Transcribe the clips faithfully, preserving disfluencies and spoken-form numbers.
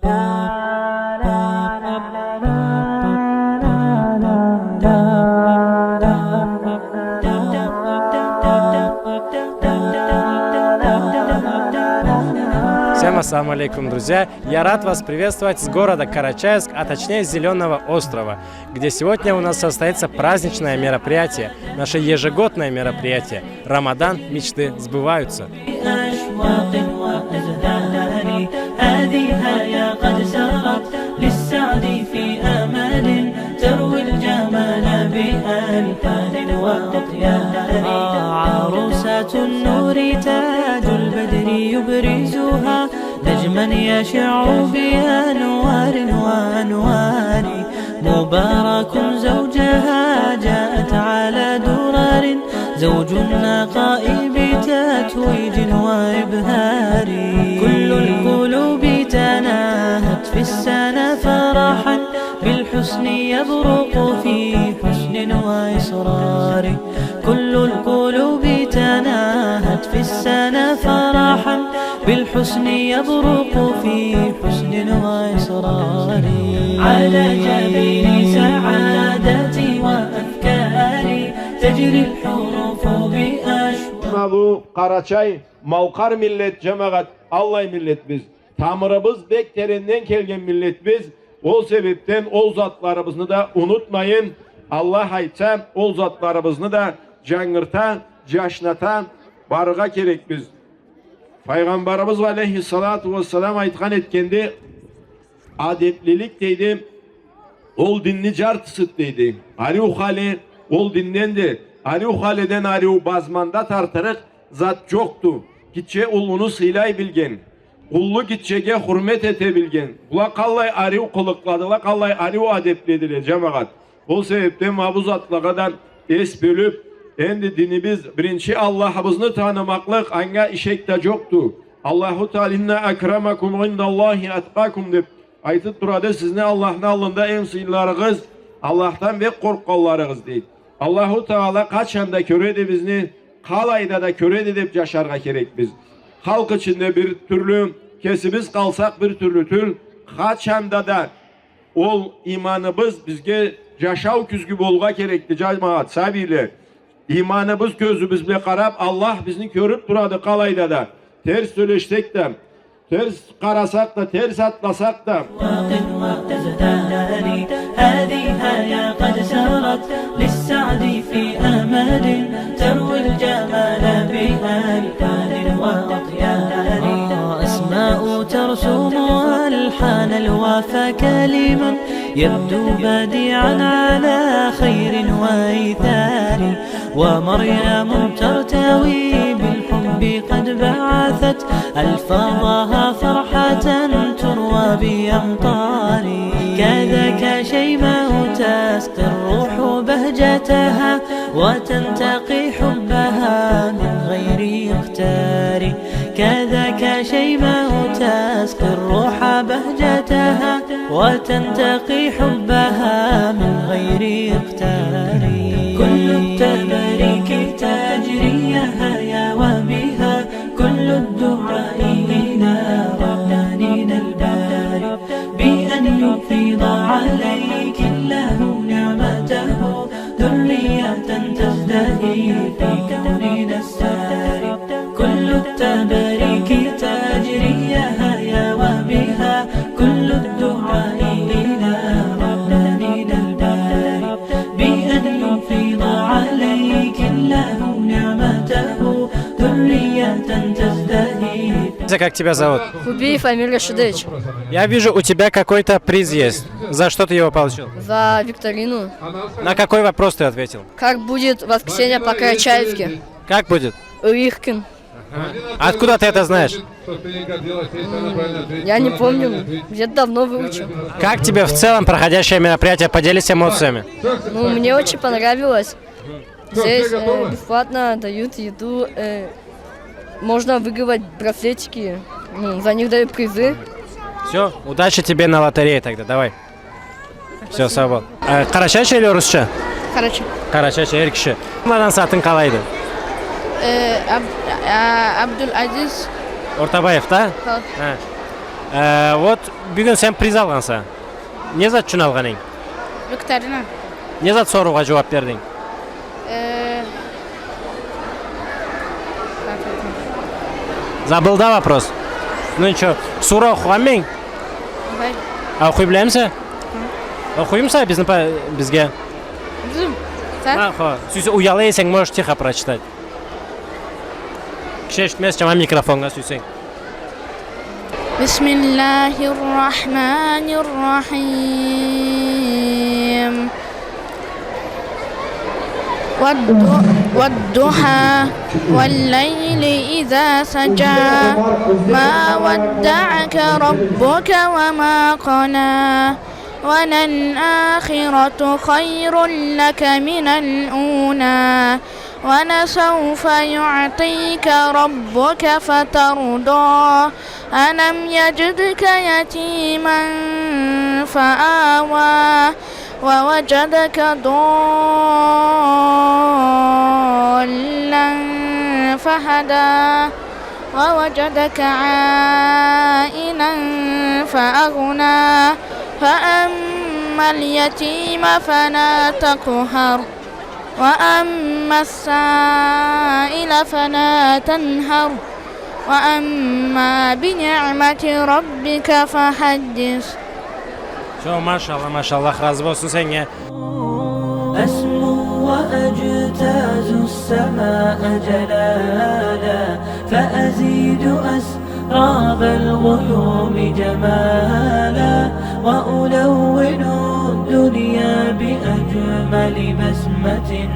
Всем ассаламу алейкум, друзья! Я рад вас приветствовать с города Карачаевск, а точнее с Зелёного острова, где сегодня у нас состоится праздничное мероприятие, наше ежегодное мероприятие. Рамадан, мечты сбываются. بأشواق وأزهار، هذه هيا قد سرت للسعد في أمل، تروي الجمال بألحان وأطيار. عروسة النور تاج البدر يبرزها، نجما يشع بأنوار وأنوار. مبارك زوجها جاءت على درر، زوج النقاء بتتويج وإبهار. كل القلوب تناهت في السنى فرحا، بالحسن يبرق في حسن وإصرار. كل القلوب تناهت في السنى فرحا، بالحسن يبرق في حسن وإصرار. على جبين سعادتي وأفكاري، تجري الحروف بأشواق. Ма бу Къарачай, малкъар миллет, джамагъат, аллай миллетбиз. Тамырыбыз бек теренден келген миллетбиз. Ол себебден ол затларыбызны да унутмайын, Аллах айтса, ол затларыбызны да джангырта, джашната барыргъа керекбиз. Файгъамбарыбыз алейхиссалату уассалам айтхан этгенди, адеплилик, дейди, ол динни джартысыды, дейди. Ариу хали ол динденди. Ариу халиден ариу базманда тартырыкъ зат джокъду. Гитче уллуну сыйлай билген, уллу гитчеге хурмет эте билген. Была къаллай ариу къылыкъладыла, къаллай ариу адеплидиле, джамагъат. Ол себебден ма бу затлагъа да эс бёлюб, энди динибиз, биринчи Аллахыбызны танымакълыкъ, анга ишек да джокъду. Аллаху Таала, «Инна акрамакум индаллахи аткъакум», деб айтыб турады, «Сизни Аллахны аллында эм сыйлыларыгъыз Аллахдан бек къоркъгъанларыгъыз», дейди. Аллаху Таала къачан да кёреди бизни, къалайда да кёреди деб джашаргъа керекбиз. Халкъ ичинде бир тюрлю, кесибиз къалсакъ бир тюрлю тюл, къачан да да ол иманыбыз бизге джашау кюзгю болургъа керекди, джамагъат, сабийле. Иманыбыз кёзюбюз бла къараб, Аллах бизни кёрюб турады къалайда да. Терс сёлешсек да, терс къарасакъ да, терс атласакъ да. هذه هيا قد سرت للسعد في أمل، تروي الجمال بألحان وأطيار. أسماء ترسم ألحان الوفا كلمة، يبدو بديعا على خير وإيثار. ومريم ترتوي بالحب قد بعثت ألفاظها فرحة تروى بأمطار. كذاك شيماء تسقي الروح بهجتها وتنتقي حبها من غير اختار. كذاك شيماء تسقي الروح بهجتها وتنتقي حبها من غير اختار. كل التباريك تجري يا هيا وبها، كل الدعاء إلى ربنا الباري، بأن يفيض عليك الله نعمته، ذرية تزدهي في كوننا الساري. كل التباريك تجري يا هيا وبها، كل الدعاء إلى ربنا الباري، بأن يفيض عليك الله نعمته، ذرية تزدهي. Как тебя зовут? Хубиев Амир Рашидович. Я вижу, у тебя какой-то приз есть. За что ты его получил? За викторину. На какой вопрос ты ответил? Как будет воскресенье по-карачаевски? Как будет? Уихкин. Откуда ты это знаешь? М, я не помню. Где-то давно выучил. Как тебе в целом проходящее мероприятие? Поделись эмоциями. Ну, мне очень понравилось. Здесь, э, бесплатно дают еду, э, можно выигрывать браслетики, ну, за них дают призы. Всё, удачи тебе на лотерее тогда, давай. Всё, сау бол. Э, къарачайча или орусча? Къарачай. Къарачайча, эр киши. Ма, ансатынг къалайды? Э, Аб-, а, Абдулазиз. Ортабаев, да? Хо. Хы. Э, вот, бюгюн сен приз алгъанса. Не зат ючюн алгъан эдинг? Викторина. Не зат соруугъа джууап бердинг? Э, как это? Забыл, да, вопрос? Ну ничего. Сура окъугъанмы эдинг? Ой. А окъуй билемисе? Хы. Окъуймуса бизни па-, бизге? Бизни? Да? Ха, хо. Сюйсе, уяла эсенг, можешь тихо прочитать. Киши эшитмезча, ма микрофоннга сюйсенг. بسم الله الرحمن الرحيم. والض-، والضحى. والليل إذا سجى. ما ودعك ربك وما قلى. وللآخرة خير لك من الأولى. ولسوف يعطيك ربك فترضى. ألم يجدك يتيما فآوى. ووجدك ضالا فهدى. ووجدك عائلا فأغنى. فأما اليتيم فلا تقهر. وأما السائل فلا تنهر. وأما بنعمة ربك فحدث. Всё, машалла, машалла, разы болсун сеннге. أسمو وأجتاز السماء جلالا، فأزيد أسراب الغيوم جمالا، وألون الدنيا بأجمل بسمة،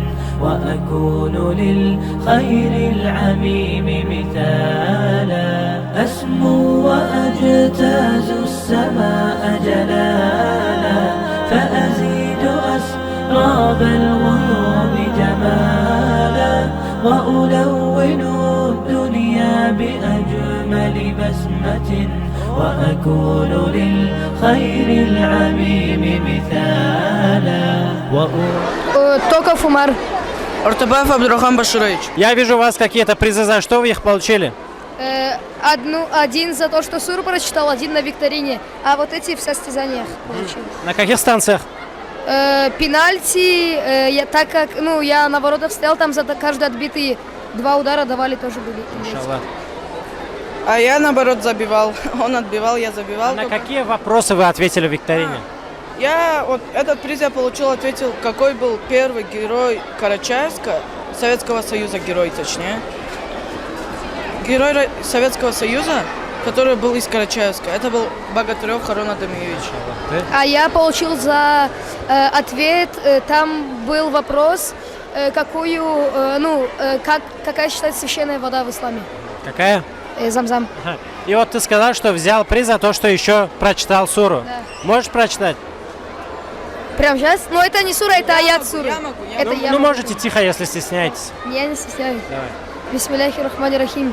وأكون للخير العميم مثالا. أسمو وأجتاز السماء جلالا، فأزيد أسراب الغيوم جمالا، وألون الدنيا بأجمل بسمة، وأكون للخير العميم مثالا. وأ- Э, Токов Умар. Ортабаев Абдурахман Баширович. Я вижу, у вас какие-то призы. За что вы их получили? Э, одну, один за то, что суру прочитал, один на викторине, а вот эти в состязаниях получил. На каких станциях? Э, пенальти, э, я, так как, ну, я на воротах стоял, там за та-, каждый отбитый два удара давали, тоже были пенальти. Машалла. А я, наоборот, забивал. Он отбивал, я забивал. А на какие вопросы вы ответили в викторине? А. Я вот этот приз я получил, ответил, какой был первый герой Карачаевска, Советского Союза герой, точнее. Герой Ро-, Советского Союза, который был из Карачаевска. Это был Богатырёв Харун Адамиевич. А я получил за, э, ответ, э, там был вопрос, э, какую, э, ну, э, как, какая считается священная вода в исламе? Какая? Э, Замзам. Ага. И вот ты сказал, что взял приз за то, что ещё прочитал суру. Да. Можешь прочитать? Прямо щас? Ну, это не сура, это аят суры. Я могу, я могу. Ну, можете тихо, если стесняетесь. Я не стесняюсь. Давай. بسم الله الرحمن الرحيم.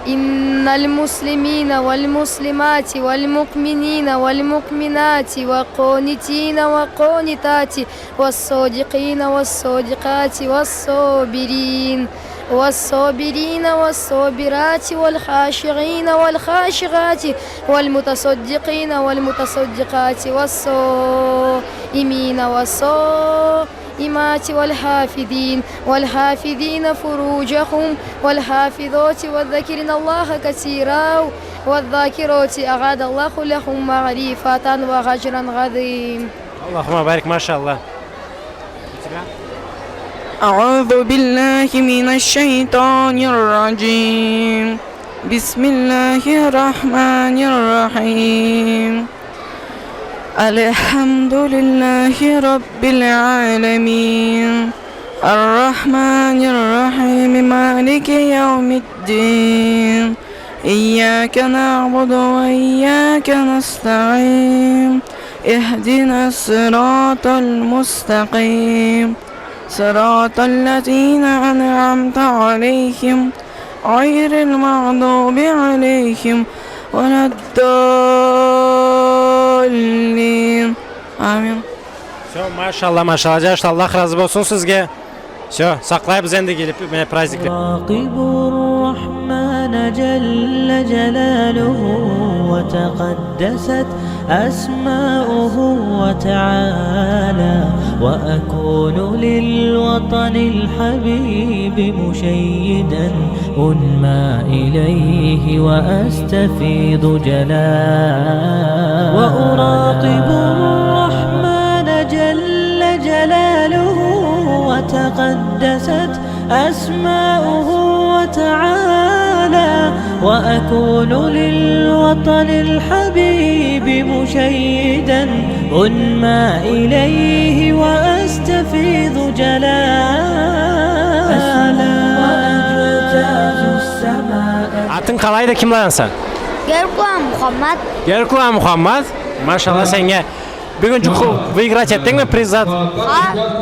إن المسلمين والمسلمات والمؤمنين والمؤمنات والقانتين والقانتات والصادقين والصادقات والصابرين والصابرين والصابرات والخاشعين والخاشعات والمتصدقين والمتصدقات والصائمين والصائمات والحافظين والحافظين فروجهم والحافظات والذاكرين الله كثيرا والذاكرات أعد الله لهم مغفرة وأجرا عظيما. اللهم بارك، ما شاء الله. أعوذ بالله من الشيطان الرجيم. بسم الله الرحمن الرحيم. الحمد لله رب العالمين. الرحمن الرحيم. مالك يوم الدين. إياك نعبد وإياك نستعين. اهدنا الصراط المستقيم. صراط الذين أنعمت عليهم غير المغضوب عليهم ولا الضالين. آمين. Всё, машалла, машалла, джашла, Аллах разы болсун сизге. Всё, сакълайбыз энди келип, мени праздникде. راقبوا الرحمن جل جلاله وتقدست أسماؤه وتعالى، وأكون للوطن الحبيب مشيدا أنمى إليه وأستفيض جلالا، وأراقب الرحمن جل جلاله وتقدست أسماؤه وتعالى، وأكون للوطن الحبيب مشيدا أنمى إليه وأستفيض جلالا. Атынг къалайды, кимледенсе? Геркуланы Мухаммад. Геркуланы Мухаммад. Машалла сеннге. Бюгюн джукъ выиграть этдингми приз зат? Хы.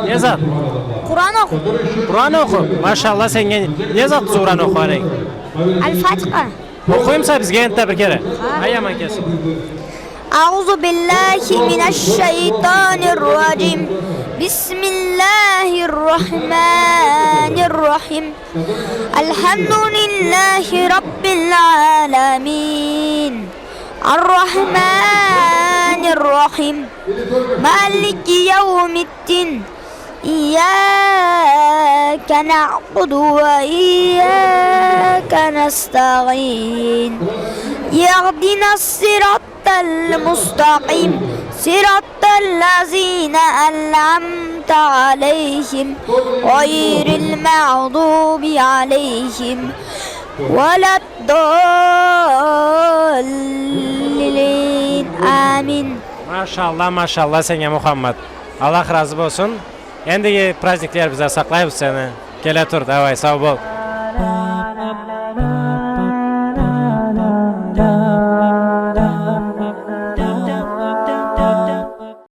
Не зат? Къуран окъу. Къуран окъу. Машалла сеннге. Не зат Къуран окъугъанынг? Аль-Фатиха. Окъуймуса бизге энтда бир кере? Хы. Ай, аман келсин. أعوذ بالله من الشيطان الرجيم. بسم الله الرحمن الرحيم. الحمد لله رب العالمين. الرحمن الرحيم. مالك يوم الدين. إياك نعبد وإياك نستعين. اهدنا الصراط المستقيم. صراط الذين أنعمت عليهم غير المغضوب عليهم ولا الضالين. آمين. Машалла, машалла сеннге, Мухаммад. Аллах разы болсун. Эндиги праздниклерибизде сакълайбыз сени. Келе тур, давай, сау бол.